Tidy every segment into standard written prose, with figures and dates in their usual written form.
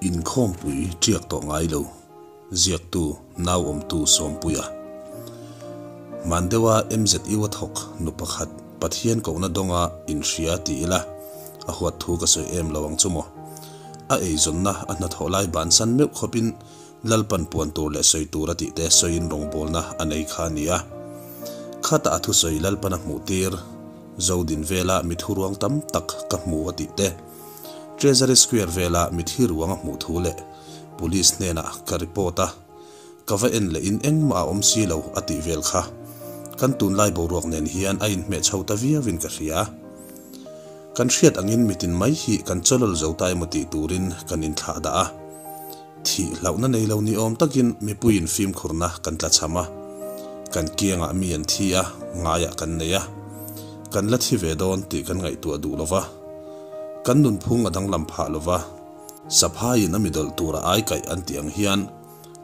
Inkhawmpui ṭiak tawh ngai lo, ziaktu nauawmtu Sawmpuia. Hman deuha MZU a thawk nu pakhat Pathian kohna dawnga inhria ti ila a huat thu ka sawi em lo ang chu maw. A eizawnna a hnathawh lai bansan meuh khawpin Lalpan puan tur leh sawi tur a tih te sawiin rawngbawlna a nei kha a ni a. Khata a thusawi Lalpan a hmuh tir, Zodin vela mi thuruang tam tak ka hmu a tih te, Treasury Square vela mi thi ruang a hmuh thu leh Police hnenah ka report a, ka va en leh in engmah a awm si lo a tih vel kha. Kan tunlai boruak nen hian a inhmeh chho ta viauin ka hria. Kan hriat angin mitin mai hi kan chawlawl zo ta emaw tih turin kan inthlah dah a. Thih hlauhna nei lo ni awm takin mipuiin fimkhurna kan tla cham a, kan kiangah mi an thi a, ngaiah kan nei a, kan la thi ve dawn tih kan ngaihtuah duh lo va, kan nunphung a danglam phah lo va, saphaiin a mi dawlh tura aikaih an tih ang hian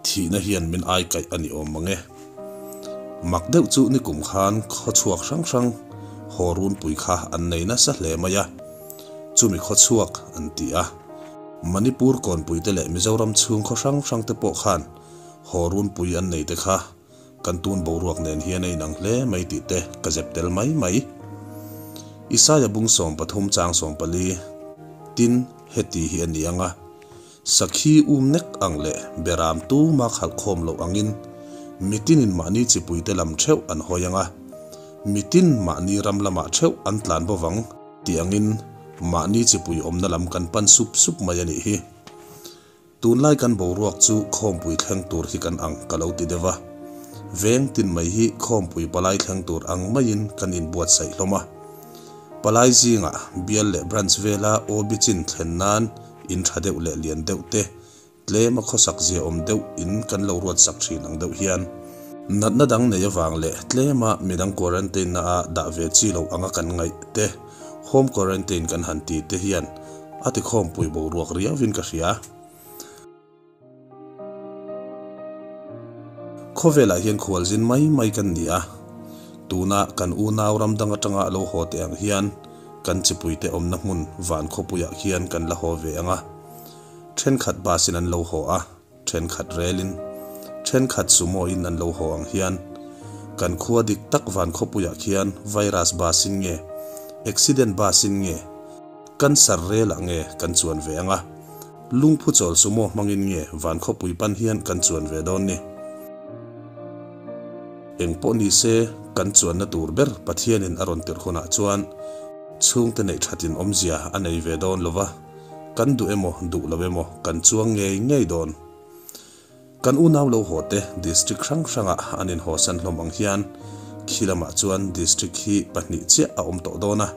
thihna hian min aikaih a ni awm mang e. Mak deuh chu nikum khan khawchhuak hrang hrang haw runpui kha an nei nasa hle mai a, chumi khawchhuak an ti a. Manipur kawnpuite leh Mizoram chhung khaw hrang hrang te pawh khan haw runpui an nei te kha kan tun boruak nen hian a inang hle mai tih te ka zep tel mai mai. Isaia bung 13 chang 14, Tin, heti hi a ni ang a, Sakhi um nek ang leh beram tuma khalh khawm loh angin mitinin mahni chipuite lam theuh an hawi ang a, mitin mahni ram lamah theuh an tlan bawvang. Tih angin mahni chipui awmna lam kan pan sup sup mai a nih hi. Tunlai kan boruak chu khawmpui thleng tur hi kan ang ka lo ti deuh a. Veng tin mai hi khawmpui palai thleng tur ang maiin kan inbuatsaih hlawm a. Palai zingah bial leh branch vela OB chin thlen nan in tha deuh leh lian deuh te Tlem a khawsak zia awm deuh in kan lo ruat sak thin ang deuh hian. Natna dang nei avang leh tlema midang quarantine na a dah ve chi loh anga kan ngaih te, home quarantine kan han ti te hian a ti khawmpui boruak riau in ka hria. Khawvelah hian khualzin mai mai kan ni a, tuna kan unau ram dang atanga lo haw teh ang hian kan chipuite awmna hmun van khawpuiah khian kan la haw ve ang a. Thenkhat bus in an lo haw a, thenkhat rel in, thenkhat sumo in an lo haw ang hian kan khua dik tak van khawpuiah khian virus bus in nge, accident bus in nge, cancer rel ah nge kan chuan ve ang a, lungphu chawl sumo hmangin nge van khawpui pan hian kan chuan ve dawn ni. Engpawh ni se, kan chuanna tur ber Pathianin a rawn tirh hunah chuan chhungte neih thatin awmzia a nei ve dawn lo va. Kan duh emaw duh lo emaw kan chuang ngei ngei dawn. Kan unau lo haw te district hrang hrangah an inhawsan hlawm ang hian khi lamah chuan district hi pahnih chiah a awm tawh dawn a.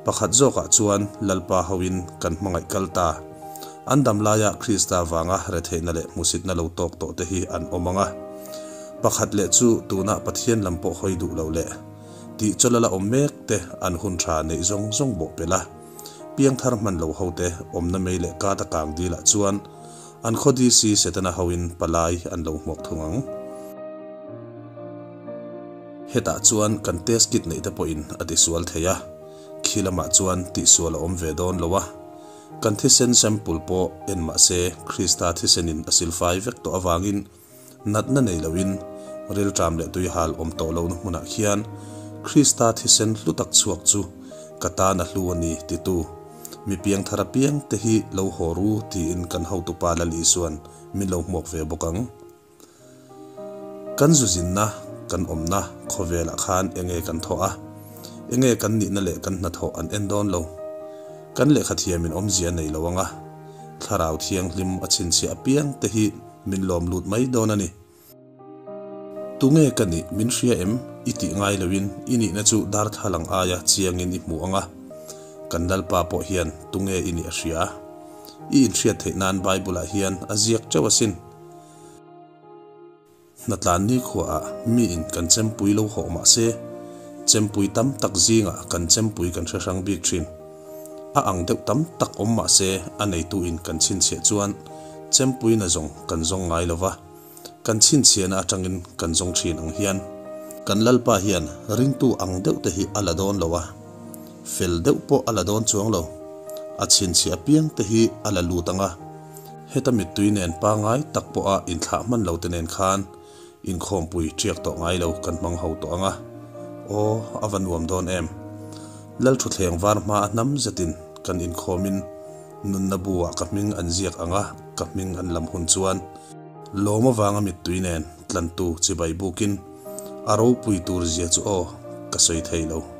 Pakhat zawkah chuan Lalpa hoin kan hmangaih kal ta. An dam laia Krista vanga retheihna leh hmusitna lo tawk tawh te hi an awm ang a. Pakhat leh chu tunah Pathian lam pawh hawi duh lo leh tih chawlh a la awm mek te an hun tha neih zawng zawng bawh pel a. Piangthar hman lo hote awmna mei leh kat a kang dilah chuan an khaw DC Setana hoin palai an lo hmuak thung ang. Hetah chuan kan test kit neih te pawhin a tisual thei a, khi lamah chuan tihsual a awm ve dawn lo a. Kan thisen sample pawh en mah se Krista thisenin a silfai vek tawh avangin Natna nei loin rilṭam leh tuihal awm tawh lohna hmunah khian Krista thisen hlu tak chhuak chu ka tan a hlu a ni titu mi piangthar apiang te hi lo haw ru tiin kan hotupa Lal Isuan min lo hmuak ve bawk ang. Kan zuzinna, kan awmna khawvelah khan enge kan thawh a, enge kan nihna leh kan hnathawh an en dawn lo. Kan lehkha thiamin awmzia nei lo ang a, Thlarau Thianghlim a chhinchhiah apiang te hi Min lawm lut mai dawn a ni. Tunge ka nih min hria em? I tih ngai loin i nihna chu darthlalang aia chiangin i hmu ang a. Kan Lalpa pawh hian tunge i nih a hria. I inhriat theih nan Bible-ah hian a ziak teuh asin. Hnatlan nikhuaah miin kan chempui lo hawh mah se, chempui tam tak zingah kan chempui kan hre hrang bik thin. A ang deuh tam tak awm mah se a neituin kan chhinchhiah chuan chempuina zawng kan zawng ngai lo va, kan chhinchhiahna atangin kan zawng thin ang hian. Kan Lalpa hian ringtu ang deuh te hi a la dawn lo a, fel deuh pawh a la dawn chuang lo. A chhinchhiah apiang te hi a la lut ang a, heta mittui nen pangai tak pawha inthlah hman lo te nen khan inkhawmpui ṭiak tawh ngai lo kan hmang ho tawh ang a. Aw, a va nuam dawn em! Lalṭhuthleng var hma a hnam zetin kan inkhawmin nunna bu-ah ka hming an ziak ang a, ka hming an lam hun chuan lawm avanga mittui nen tlantu chibai bukin a ropui tur zia chu aw, ka sawi thei lo.